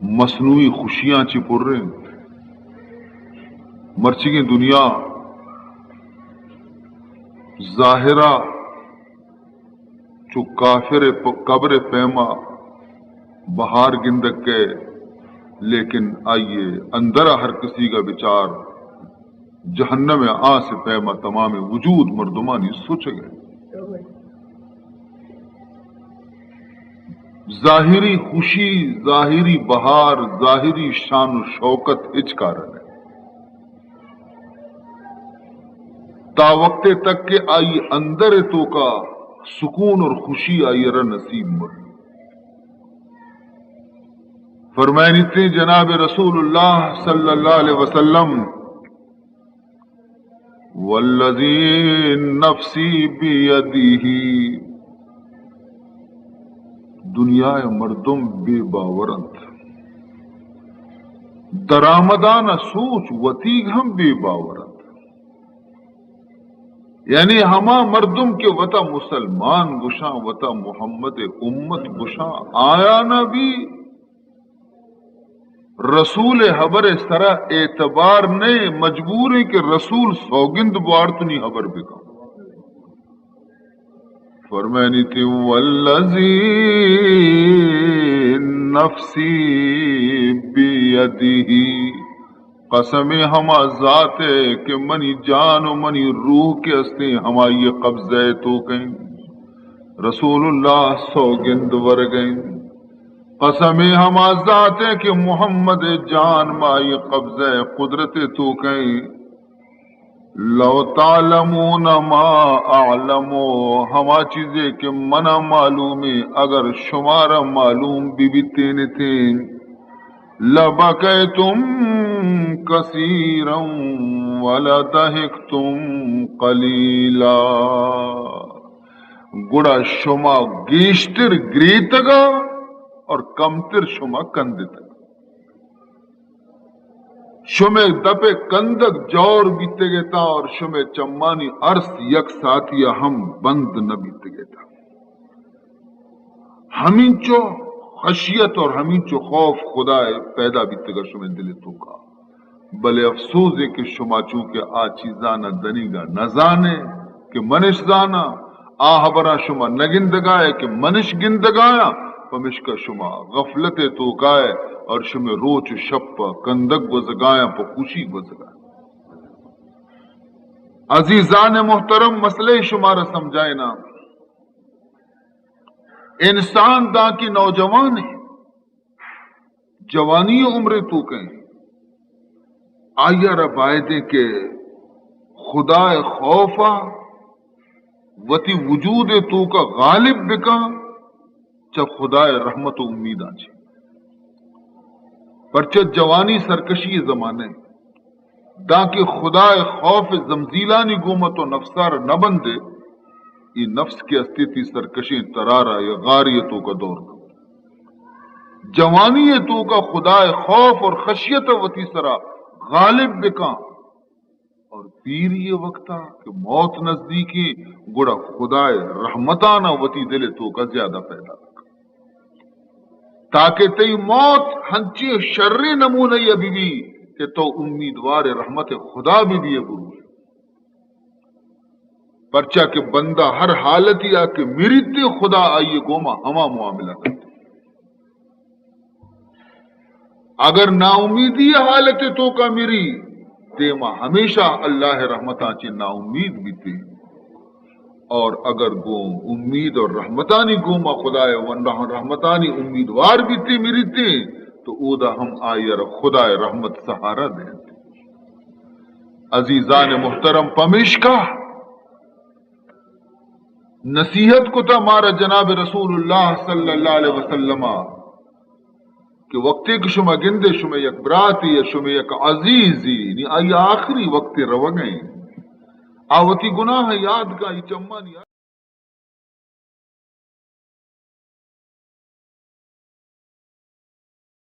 مصنوعی خوشیاں چی پر انت۔ مرچیگیں دنیا ظاہرا چو کافر ءِ پ-، قبر ءِ پیما بہار گندگ کئے، لیکن آئی ءِ اندر ءَ ہر کسیگ ءَ بچار، جہنم ءِ آس ءِ پیما تمام وجود مردمانی سچگ ءَ۔ ظاہری خوشی، ظاہری بہار، ظاہری شان و شوکت ہچ کار نہ، تا وقتے تک کہ آئی اندر توکا سکون اور خوشی آئی را نصیب مر۔ فرمائنی تھے جناب رسول اللہ صلی اللہ علیہ وسلم، والذی نفسی بیدہ، دنیا ءِ مردم بے باور انت، درآمدان ءَ سوچ وتیگ ہم بے باور انت۔ یعنی ہما مردم کہ وتا مسلمان گوشاں، وتا محمد ءِ امت گوشاں، آیانا بھی رسول ءِ ہبر ءِ سرا اعتبار نئے، مجبور ایں کہ رسول سوگند بوارت نی ہبر بکن۔ فرمائنی تھے، والذی نفسی بیدہ، قسم ہما ذات ءِ کہ منی جان و منی روح کہ استیں ہمائی قبضہ ءِ توکیں، رسول اللہ سوگند ورگیں۔ قسم ہما ذات ءِ کہ محمد ءِ جان مائی قبضہ ءِ قدرت ءِ توکیں۔ لو تعلمون ما اعلم، ہما چیزے کہ منا معلومیں اگر شمارا معلوم بہ بیتینتیں، لبکیتم کثیرا ولضحکتم قلیلا، گڑا شما گیشتر گریتگا اور کمتر شما کندتگ۔ شمئے دپ ءِ کندگ جور بیتگ اتاں اور شمئے چمانی ارس یک ساعتی ءَ ہم بند نہ بیتگ اتاں۔ ہمینچو خشیت اور ہمینچو خوف خدا ءِ پیدا بیتگ ءَ شمئے دل ءِ توکا۔ بلے افسوز اے کہ شما چونکہ آ چیزاں دنیگا نہ زانے کہ منش زاناں، آ ہبراں شما نہ گندگائے کہ منش گندگایاں، پمیشکا شما غفلت ءِ توکائے اور شمئے روچ و شپ پہ کندگ گوزگایاں، پہ خوشی گوزگایاں۔ عزیزان محترم، مسئلہ شمارا سمجھائیناں۔ انسان دانکہ نوجوان ایں، جوانی ءِ عمر ءِ توکیں، آئی ءَ را بایدیں کہ خدا ءِ خوف ءَ وتی وجود ءِ توکا غالب بکاں چہ خدا ءِ رحمت و امیداں چہ۔ پرچہ جوانی سرکشی ءِ زمانہ ایں۔ دانکہ خدا ءِ خوف ءِ زمزیلانی گوما تو نفسارا نہ بندے، اے نفس کہ استی تئی سرکشیں ترارا یا غاری ءِ توکا دور کنت۔ جوانی ءِ توکا خدا ءِ خوف اور خشیت ءَ وتی سرا غالب بکاں اور پیری ءِ وقتا کہ موت نزدیکیں، گڑا خدا ءِ رحمتانا وتی دل ءِ توکا زیادہ پیدا بکاں۔ تاکہ تئی موت ہنچیں شریں نمونہ ءَ بہ بی کہ تو امیدوار رحمت خدا بہ بی ءُ بروش۔ پرچا کہ بندہ ہر حالتی ءَ کہ مریت، خدا آئی ءِ گوما ہما معاملہ کنت۔ اگر ناامیدی ءِ حالت ءِ توکا مری، دیما ہمیشہ اللہ ءِ رحمتاں چہ ناامید بیتے۔ اور اگر گوں امید اور رحمتانی گوما خدا ءِ ون-، رحمتانی امیدوار بیتے مریتے، تو اودا ہم آئی ءَ را خدا ءِ رحمت سہارا دینت۔ عزیزان محترم، پمیشکا نصیحت کتا مارا جناب رسول اللہ صلی اللہ علیہ وسلم ءَ کہ وقتے کہ شما گندے، شما یک براتے یا شما یک عزیزے، نی آئی آخری وقت روگ ءَ ایں، آ وتی گناہ یاد کا، ای چمانی